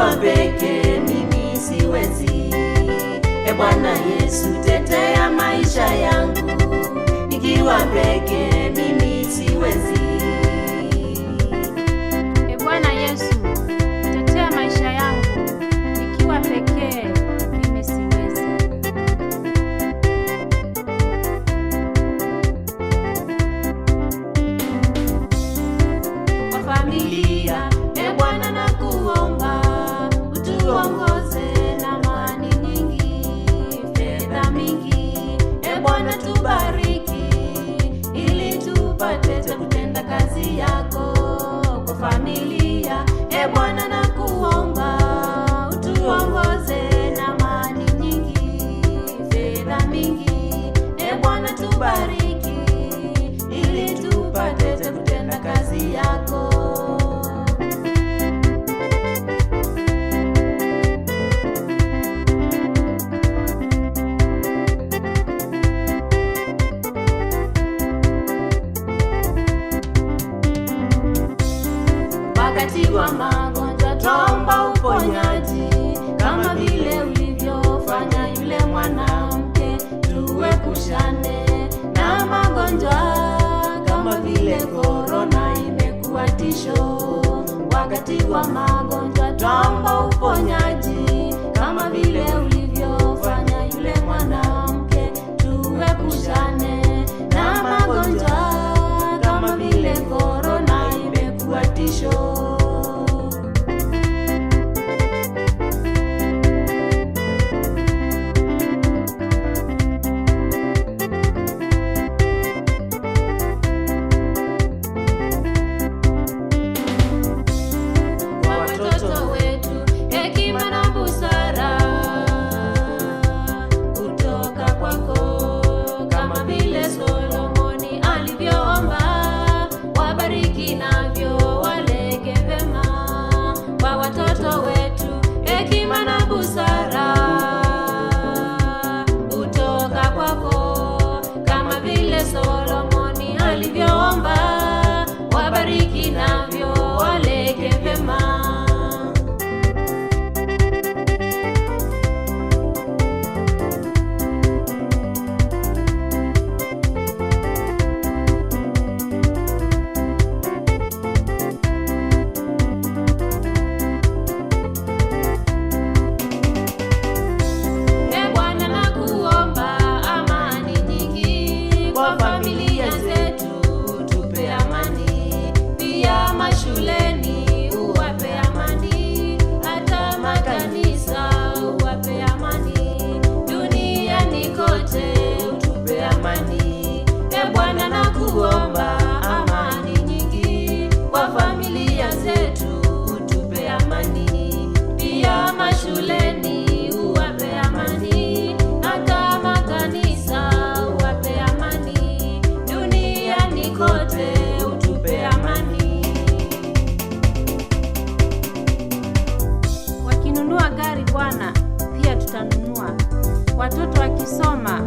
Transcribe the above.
Nikiwa peke mimi siwezi. E Bwana Yesu, tetea maisha yangu. Nikiwa peke mimi siwezi. E Bwana Yesu, tetea maisha yangu. Nikiwa pekee mimi siwezi. Kwa familia, e Bwana nakuomba, utuongoze na amani nyingi, fedha mingi. E Bwana tubariki, ili tupate cha kutenda kazi yako. Kwa familia, e Bwana nakuomba, utuongoze na amani nyingi, fedha mingi. E Bwana tubariki, ili tupate cha kutenda kazi yako. Wakati wa magonjwa twaomba uponyaji, kama vile ulivyofanya yule mwanamke. Tuepushane na magonjwa kama vile korona imekuwa tisho. Wakati wa magonjwa twaomba uponyaji, kama vile ulivyofanya yule mwanamke. Tuepushane na magonjwa kama vile korona imekuwa tisho. Kwa watoto wetu hekima na busara kutoka kwako, kama vile Solomoni alivyoomba, wabariki navyo waleke vema. Kwa watoto wetu hekima na busara kutoka kwako, kama vile Solomoni alivyoomba, wabariki navyo waleke vema. E Bwana nakuomba amani nyingi kwa familia zetu, tupe amani pia mashuleni, uwape amani hata makanisa, uwape amani duniani kote, utupe amani. E Bwana nakuomba amani nyingi kwa familia zetu, utupe amani pia mashuleni, uwape amani hata makanisa, uwape amani duniani kote, utupe amani. Wakinunua gari Bwana, pia tutanunua. Watoto wakisoma,